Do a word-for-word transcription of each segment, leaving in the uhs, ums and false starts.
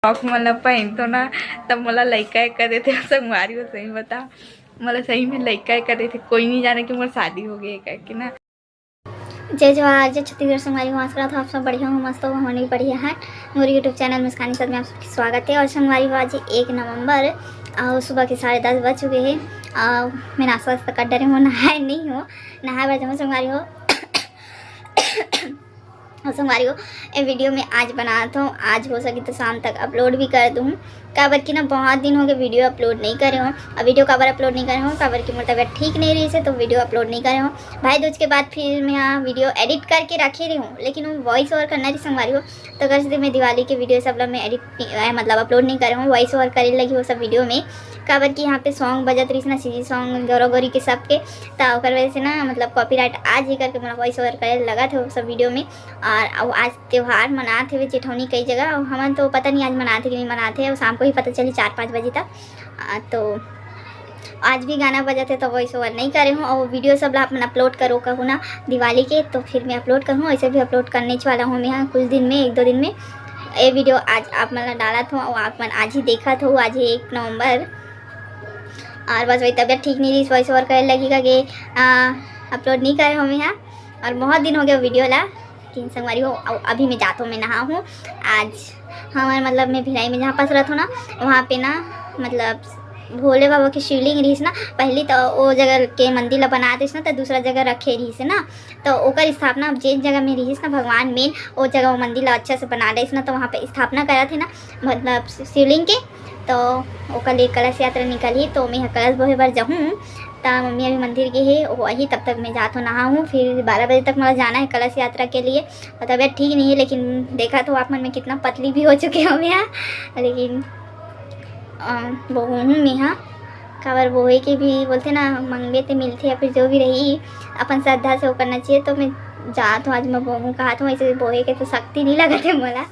Frock मन ला पहनथों ना, तब मोला लइका एक कर देथे। संगवारी हो, सही बता, मोला सही में लइका एक कर देथे। कोई नहीं जाने कि मोर शादी हो गई है करके ना। जय जोहार, जय छत्तीसगढ़। संगवारी हो, आस करत हों आप सब बढ़िया हो, मस्त हो, हमन भी बढ़िया हन। मोर YouTube चैनल मुस्कानी साथ में आप सबके स्वागत है। और संगवारी हो, आज एक नवंबर और सुबह के साढ़े दस बज चुके हैं और मैं नाश्ता वास्ता कर डरे हों, नहाए नहीं हों, नहाए बर जाहूँ संगवारी हो। और संगवारी हो, ये वीडियो मैं आज बनात हों, आज हो सके तो शाम तक अपलोड भी कर दूँ, काबर कि ना बहुत दिन हो गए वीडियो अपलोड नहीं करे हों। और वीडियो काबर अपलोड नहीं करे हों, काबर कि मोर तबीयत ठीक नहीं रहिस हे, तो वीडियो अपलोड नहीं करे हों। भाई दूज के बाद फिर मैं हाँ वीडियो एडिट करके रखे रहे हों, लेकिन वो वॉइस ओवर करना रहिस संगवारी हो, तो कर मैं दिवाली के वीडियो सब ला मैं एडिट, मतलब अपलोड नहीं करे हों, वॉइस ओवर करे लगी वो सब वीडियो में, काबर कि यहाँ पे सॉन्ग बजत रहिस ना, सीजी सॉन्ग गौरा गौरी के सबके, तो ओकर वजह से ना मतलब कॉपीराइट आ जाही करके मोला वॉइस ओवर करे लगत हे वो सब वीडियो में। और अब आज त्योहार मनात हवे जेठौनी कई जगह, अउ हमन तो पता नहीं आज मनात हे कि नहीं मनात हे, अउ शाम को ही पता चली चार पाँच बजे तक। आ, तो आज भी गाना बजत हे तो वॉइस ओवर नहीं करे हों, अउ वीडियो सब ला अपन अपलोड करो कहू ना दिवाली के, तो फिर मैं अपलोड करूँ। ऐसे भी अपलोड करने वाला हों मैं हाँ कुछ दिन में, एक दो दिन में। ये वीडियो आज आप मन ला डालत हों, अउ आप मन आज ही देखत हो, आज ही एक नवंबर। और बस वही तबीयत ठीक नहीं रहिस, वॉइस ओवर करे लगी का के, आ, अपलोड नहीं करे हों मैं हाँ। और बहुत दिन हो गया वीडियो ला, लेकिन संगवारी हो, अउ अभी मैं जात हों, मैं नहाहूँ। आज हमर मतलब मैं भिलाई में जहाँ पास रहत हों ना, वहाँ पे ना मतलब भोले बाबा के शिवलिंग रहिस ना, पहली तो वो जगह के मंदिर ला बनात रहिस ना, तो दूसरा जगह रखे रहिस ना, तो ओकर स्थापना अब जेन जगह में रहिस ना भगवान मेन, वो जगह वो मंदिर ला अच्छा से बना रहिस ना, तो वहाँ पे स्थापना करत हे ना मतलब शिवलिंग के, तो ओकर लिए कलश यात्रा निकलही, तो मैं ह कलश बोहे बर जाहूँ। त मम्मी अभी मंदिर गे हे, वो आही, तब तक मैं जात हों नहाहूँ, फिर बारह बजे तक मोला जाना है कलश यात्रा के लिए। और तबीयत ठीक नहीं है, लेकिन देखत हो आप मन, मैं कितना पतली भी हो चुके हों मैं हाँ, लेकिन अ, बोहूँ मैं हाँ, काबर बोहे के भी बोलथे ना, मंगबे ते मिलथे या फिर जो भी रही, अपन श्रद्धा से वो करना चाहिए। तो मैं जात हों, आज मैं बोहूँ कहत हों, ऐसे बोहे के तो शक्ति नहीं लगत हे मोला,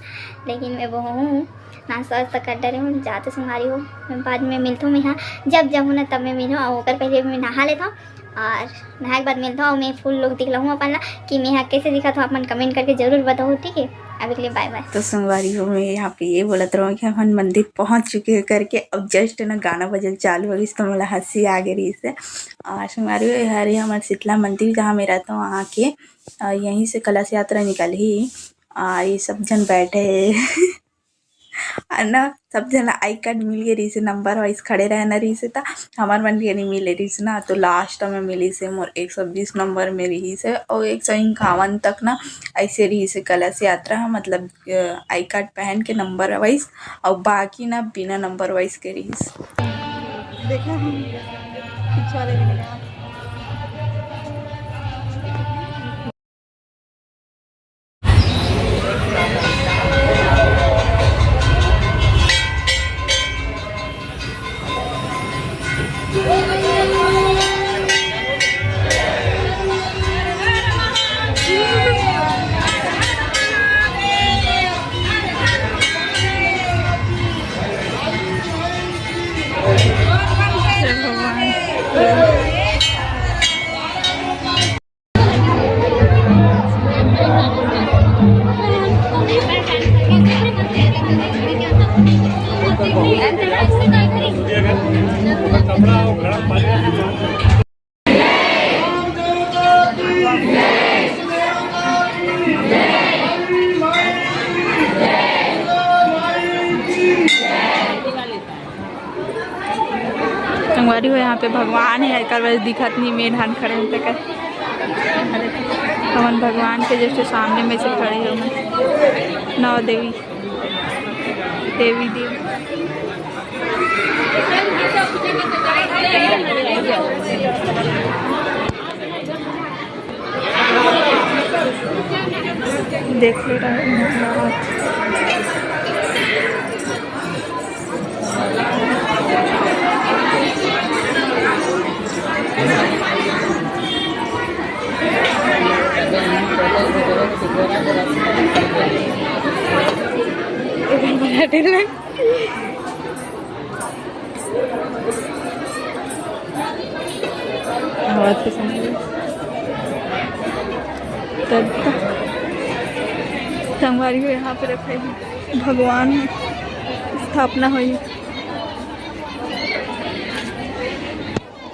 लेकिन मैं बोहूँ। नाश्ता वास्ता कर डरे हों, जात हों संगवारी हो, मैं बाद में मिलथों मैं हाँ, जब जाहूँ ना तब मैं मिलहूँ, और ओकर पहले मैं नहा लेथों। और नहाए के बाद मिलथों, और मैं फुल लुक दिखलाहूँ अपन ला कि मैं हाँ कैसे दिखत हों, आप मन कमेंट करके जरूर बताओ, ठीक है? अभी के लिए बाय बाय। तो संगवारी हो, मैं यहाँ पे ये बोलत रहूँ कि अपन मंदिर पहुँच चुके हैं करके, अब जस्ट ना गाना बजल चालू हो गइस, तो मोला हंसी आ गई रहिस हे। और संगवारी हो, हरे हमर शीतला मंदिर, जहाँ मैं रहता हूँ, वहाँ के, अ, यहीं से कलश यात्रा निकलही। और ये सब झन बैठे हे। और ना, सब झन ला आई कार्ड मिल गए रहिस हे, नंबर वाइज खड़े रहना रहिस हे, त हमर मन के नहीं मिले रहिस ना, तो लास्ट में मिलिस हे मोर एक सौ बीस नंबर में रहिस हे, और एक सौ इक्यावन तक ना ऐसे रहिस हे कलश यात्रा, मतलब, अ, आई कार्ड पहन के नंबर वाइज, और बाकी ना बिना नंबर वाइज के रहिस। देखा हम पीछे वाले भी नहीं आए। संगवारी हो, यहाँ पे भगवान हे, एकर वजह दिखत नहीं, मेन हन खड़े होते कर। हमन भगवान के जस्ट सामने में से खड़े हो, नौ देवी, देवी देव। देख ले रहे हैं। आवाज के सुन। संगवारी हो, यहाँ पे रखे हैं भगवान। स्थापना होई।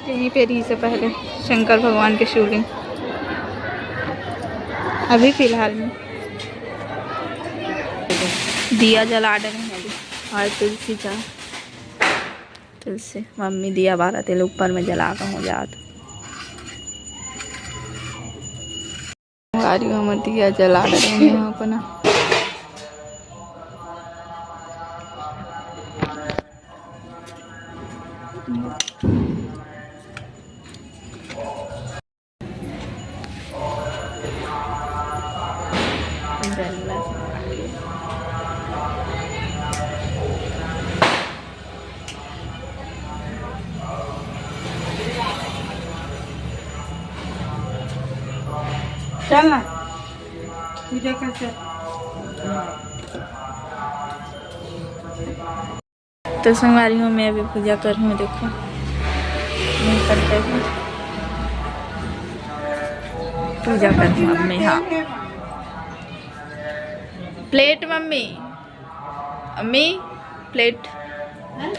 यहीं पे रहिसे पहले शंकर भगवान के शिवलिंग। अभी फिलहाल में दिया जला डरे हैं अभी। और तुलसी का, तुलसी मम्मी दिया बारत हे, ऊपर में जला के हो जात। गाड़ी में दिया जला डरे हैं अपना। चल ना, पूजा कर, चल। तो संगवारी हो, मैं अभी पूजा कर हूँ, देखो, मैं कर कर हूँ। पूजा कर हूँ अब मैं, हाँ। प्लेट मम्मी, अम्मी, प्लेट,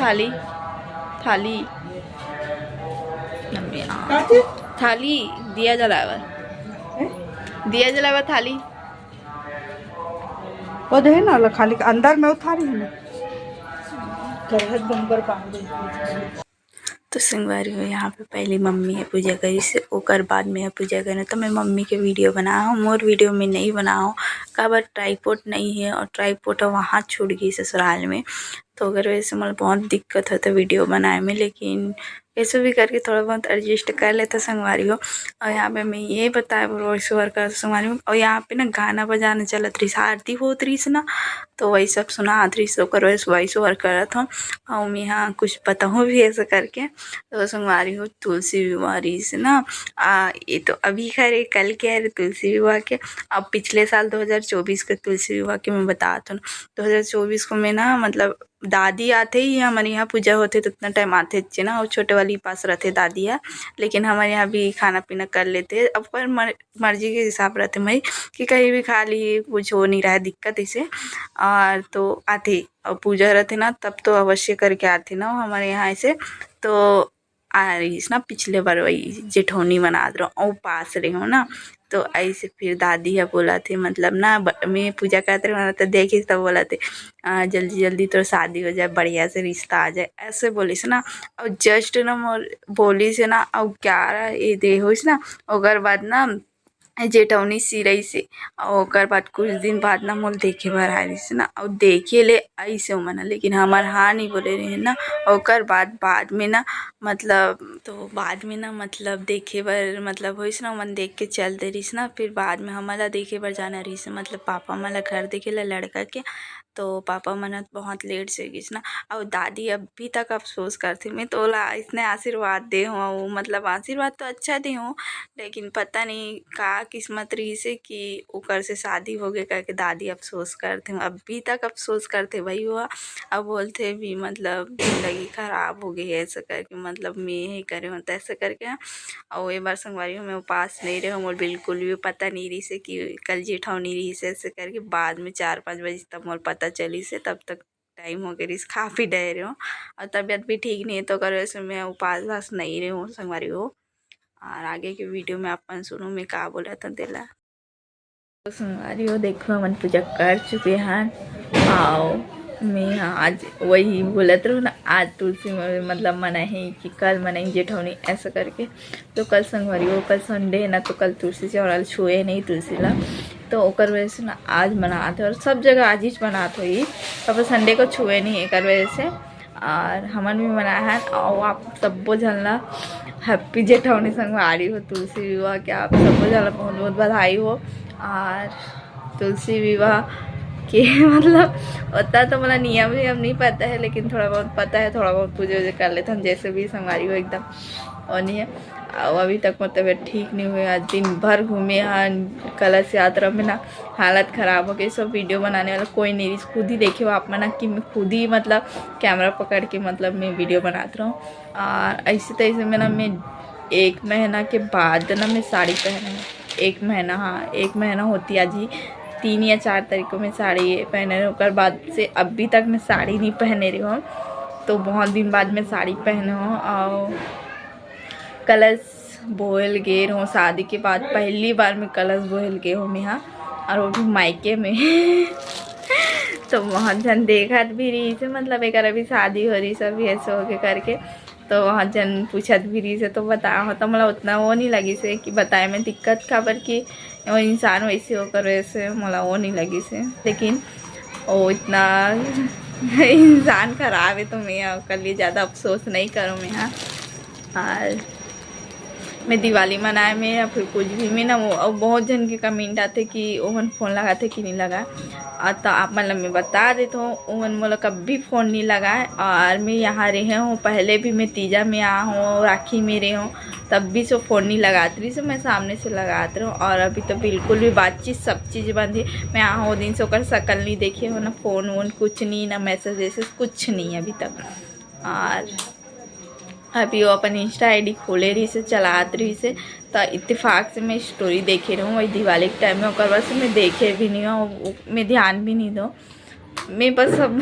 थाली, थाली, मम्मी, हाँ। थाली, दिया जलावा, दिया जलावा, थाली। वो दे ना, खाली अंदर में उतारी है ना। करहत बंबर बांधे। तो संगवारी हो, यहाँ पे पहले मम्मी ह पूजा करिस, ओकर बाद में ह पूजा करें। तो मैं मम्मी के वीडियो बनाए हूँ, मोर वीडियो में नहीं बनाए हूँ, काबर ट्राईपोड नहीं है और ट्राईपोड ह वहाँ छूट गई ससुराल में, तो ओकर वजह से मोला बहुत दिक्कत होता वीडियो बनाए में। लेकिन कैसे भी करके थोड़ा बहुत एडजस्ट कर लेता संगवारी हो। और यहाँ पे मैं ये बताए बर वॉइस ओवर कर संगवारी हो, और यहाँ पे ना गाना बजाना चलत रहिस, आरती होत रहिस ना, तो वही सब सुनात रहिस, ओकर वॉइस, वॉइस ओवर करत हूँ। और मैं यहाँ कुछ बताऊँ भी ऐसे करके, तो संगवारी हो, तुलसी विवाह रहिस ना, आ, ये तो अभी करे, कल के अरे तुलसी विवाह के, अब पिछले साल दो हज़ार चउबीस के तुलसी विवाह के मैं बतात हूँ। दो हज़ार चउबीस को मैं ना, मतलब, दादी आथे ही, हमर यहाँ पूजा होथे, तो उतना टाइम आथे चे ना, और छोटे वाली पास रहथे दादी ह, लेकिन हमर यहाँ भी खाना पीना कर लेथे, अब पर मर-, मर्जी के हिसाब रहथे मई कि कहीं भी खा ली, कुछ हो नहीं रहा है दिक्कत इसे, और तो आथे, और पूजा रहथे ना, तब तो अवश्य करके आथे ना वो हमर यहाँ ऐसे। तो आ रहिस ना, पिछले बार वही जेठौनी मनात रहो, अउ पास रहो ना, तो ऐसे फिर दादी ह बोलथे, मतलब ना, ब-, मैं पूजा करत रहो ना, तो देखिस तब बोलथे, "आ, जल्दी जल्दी तोर शादी हो जाए, बढ़िया से रिश्ता आ जाए", ऐसे बोलिस ना। और जस्ट ना मोर बोलिस ना, और ग्यारह ये दे होइस ना, ओकर बाद ना जेठौनी सिरइस हे, अउ ओकर बाद कुछ दिन बाद ना मोला देखे बर आए रहिस ना, अउ देखे ले आइस हे ओमन ह, लेकिन हमर हाँ नहीं बोले रहे ना। ओकर बाद, बाद में ना, मतलब, तो बाद में ना, मतलब, देखे बर, मतलब, होइस ना, ओमन देख के चल दे रहिस ना। फिर बाद में हमन ला देखे बर जाना रहिस, मतलब, पापा मन ला घर देखे ला लड़का के, तो पापा मन ह बहुत लेट से गिस ना, अउ दादी अभी तक अफसोस करथे। मैं तो ओला अइसने आशीर्वाद दे हूँ, अउ मतलब आशीर्वाद तो अच्छा दे हूँ, लेकिन पता नहीं का किस्मत रहिस हे कि ओकर से शादी हो गे करके दादी अफसोस करथे, अभी तक अफसोस करथे भाई वो। अब बोलथे भी मतलब जिंदगी खराब हो गई है ऐसे करके, मतलब मैं ही करे हूँ तैसे करके। अउ ए बार संगवारी हो मैं उपास नहीं रहे हूँ, मोर बिल्कुल भी पता नहीं रहिस हे कि कल जेठौनी रहिस हे ऐसे करके। बाद में चार पाँच बजे तब मोर पता चलिस हे, तब तक टाइम हो गए रहिस, काफ़ी डरे रहे हूँ और तबीयत भी ठीक नहीं है, तो ओकर वजह से मैं उपास उपास नहीं रहे हूँ संगवारी हो। और आगे के वीडियो में अपन सुनू मैं का बोला था तेला। तो संगवारी हो, देखो, हमन पूजा कर चुके हैं। आओ, मैं आज वही बोलत रहूँ ना, आज तुलसी म-, मतलब मना है कि कल मनाई जेठौनी, ऐसा करके। तो कल संगवारी हो, कल संडे है ना, तो कल तुलसी चौरा ल छुए नहीं तुलसी ला, तो ओकर वजह से ना आज मनात है। और सब जगह आज ही मनात होई, अब संडे को छुए नहीं, एकर वजह से। और हमन भी मनाए हन, और आप सब्बो झन ला हैप्पी जेठौनी संगवारी हो, तुलसी विवाह के आप सब्बो झन ला बहुत बहुत बधाई हो। और तुलसी विवाह के मतलब, उतना तो मोला नियम वियम नहीं पता है, लेकिन थोड़ा बहुत पता है, थोड़ा बहुत पूजा वूजा कर लेथन, जैसे भी संगवारी हो एकदम। और नहीं है, और अभी तक मोर तबीयत ठीक नहीं हुए। आज दिन भर घूमे हन कलश यात्रा में ना, हालत खराब हो गई। सब वीडियो बनाने वाला कोई नहीं रहिस, खुद ही देखे हो आप मन ना कि मैं खुद ही मतलब कैमरा पकड़ के मतलब मैं वीडियो बनात रहूँ। और ऐसे तैसे में ना मैं एक महीना के बाद ना मैं साड़ी पहने हूँ। एक महीना, हाँ, एक महीना होती आज ही। तीन या चार तरीकों में साड़ी पहने रहे, ओकर बाद से अभी तक मैं साड़ी नहीं पहने रही हूँ। तो बहुत दिन बाद मैं साड़ी पहने हूँ और कलश बोहल गे रहूँ। शादी के बाद पहली बार मैं कलश बोहल गे हूँ यहाँ, और वो भी मायके में। तो बहुत झन देखत भी रहिस हे, मतलब एकर अभी शादी हो रहिस, अभी ऐसे होके करके। तो बहुत झन पूछत भी रहिस हे, तो बताए हो तो मोला उतना वो नहीं लगिस हे कि बताए में दिक्कत, काबर कि वो इंसान वैसे होकर वैसे मोला वो नहीं लगिस हे। लेकिन वो इतना इंसान खराब है, तो मैं ओकर लिए ज़्यादा अफसोस नहीं करूँ मैं। हाँ, और मैं दिवाली मनाए में या फिर कुछ भी में ना, वो, वो बहुत झन के कमेंट आथे कि ओमन फोन लगाथे कि नहीं लगाए। और तो आप मन ल मैं बता देत हूँ, ओमन मोला कभी फोन नहीं लगाए। और मैं यहाँ रहे हूँ, पहले भी मैं तीजा में आ हूँ, राखी में रहे हूँ, तब भी से फोन नहीं लगात रहिस हे, मैं सामने से लगात रहूँ। और अभी तो बिल्कुल भी बातचीत, सब चीज़ बंद है। मैं यहाँ वो दिन से ओकर शकल नहीं देखे हूँ, ना फोन वोन कुछ नहीं, ना मैसेज वैसेज कुछ नहीं अभी तक। और अभी वो अपन इंस्टा आईडी खोले रहिस हे, चलात रहिस हे, तो इत्तेफाक से मैं स्टोरी देखे रहूँ वही दिवाली के टाइम में, ओकर बाद से मैं देखे भी नहीं हूँ, वो मैं ध्यान भी नहीं दूँ। मैं बस अब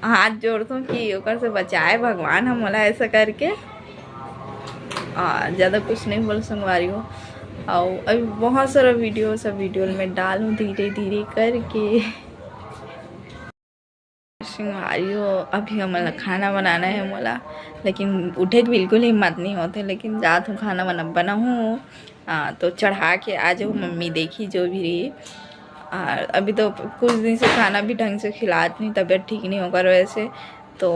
हाथ जोड़त हूँ कि ओकर से बचाए भगवान ह मोला ऐसा करके। और ज़्यादा कुछ नहीं बोल संगवारी हो। और अभी बहुत सारा वीडियो, सब वीडियो मैं डालूँ धीरे धीरे करके। संगवारी हो, अभी हमन ला खाना बनाना है मोला, लेकिन उठे के बिल्कुल हिम्मत नहीं होते, लेकिन जात हूँ खाना बना, बनाहूँ। हाँ, तो चढ़ा के आ जाओ, मम्मी देखी जो भी रही। और अभी तो कुछ दिन से खाना भी ढंग से खिलात नहीं, तबीयत ठीक नहीं होकर वैसे, तो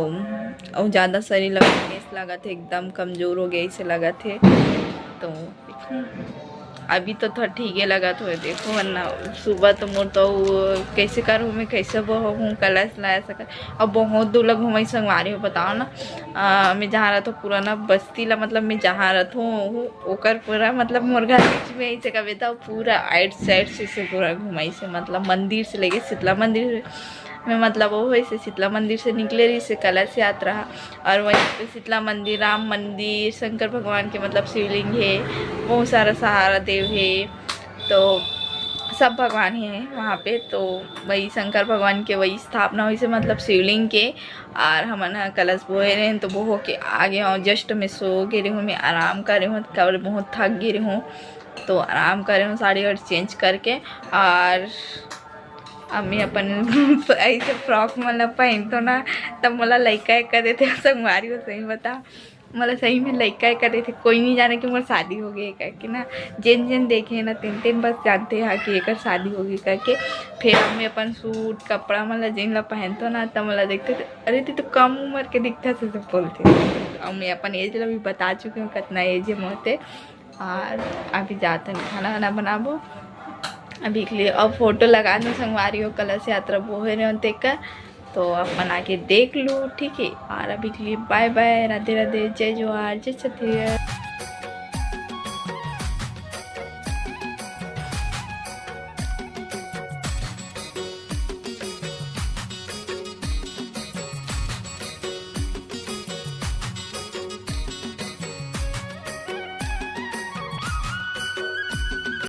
और ज़्यादा शरीर लगा, मेस लगा थे, एकदम कमज़ोर हो गया, इसे लगा थे। तो अभी तो थोड़ा ठीक है लगा, तो देखो, वरना सुबह तो मोर तो वो कैसे करूँ मैं, कैसे बहूँ, कलश ला ऐसा कर। अब बहुत दूर लग घूमई संगवारी हो, बताओ ना। आ, मैं जहाँ रहता हूँ पुराना बस्ती ला, मतलब मैं जहाँ रहता हूँ ओकर पूरा, मतलब मोर घर बीच में ऐसे कबे था, पूरा आइट साइड से, से पूरा घुमाई से, मतलब मंदिर से लेके शीतला मंदिर में, मतलब वो ऐसे शीतला मंदिर से निकले रहिस हे कलश यात्रा। और वहीं पे शीतला मंदिर, राम मंदिर, शंकर भगवान के मतलब शिवलिंग है, बहुत सारा सहारा देव है, तो सब भगवान है वहाँ पे। तो वही शंकर भगवान के वही स्थापना हुई से, मतलब शिवलिंग के। और हमन ह कलश बोहे रहे तो बोहो के आगे और जस्ट में सो गे रहे हूँ, मैं आराम करे हूँ, काबर बहुत थक गे रहे हूँ। तो आराम करे हूँ साड़ी वाड़ी चेंज करके। और अब मैं अपन ऐसे फ्रॉक मन ला पहनतो ना, तब मोला लइका एक कर देते संगवारी हो, सही बता, मोला सही में लइका एक कर देते। कोई नहीं जाने कि मोर शादी हो गई है करके ना। जेन जेन देखे ना, तेन तेन बस जानते हैं कि एकर शादी हो गई करके। फिर अब मैं अपन सूट कपड़ा मन ला जेन ला पहनतो ना, तब मोला देखते थे, "अरे, तू तो कम उम्र के दिखता से," सब बोलते। अब मैं अपन एज ला भी बता चुकी हूँ, कितना एज है मोर ते। और अभी जाते हैं खाना वाना बनाबो अभी के लिए। अब फोटो लगा दूँ संगवारी हो, कलश यात्रा बोहे रहे होते का, तो आप बना के देख लो, ठीक है। और अभी के लिए बाय बाय, राधे राधे, जय जोहार, जय छत्तीसगढ़।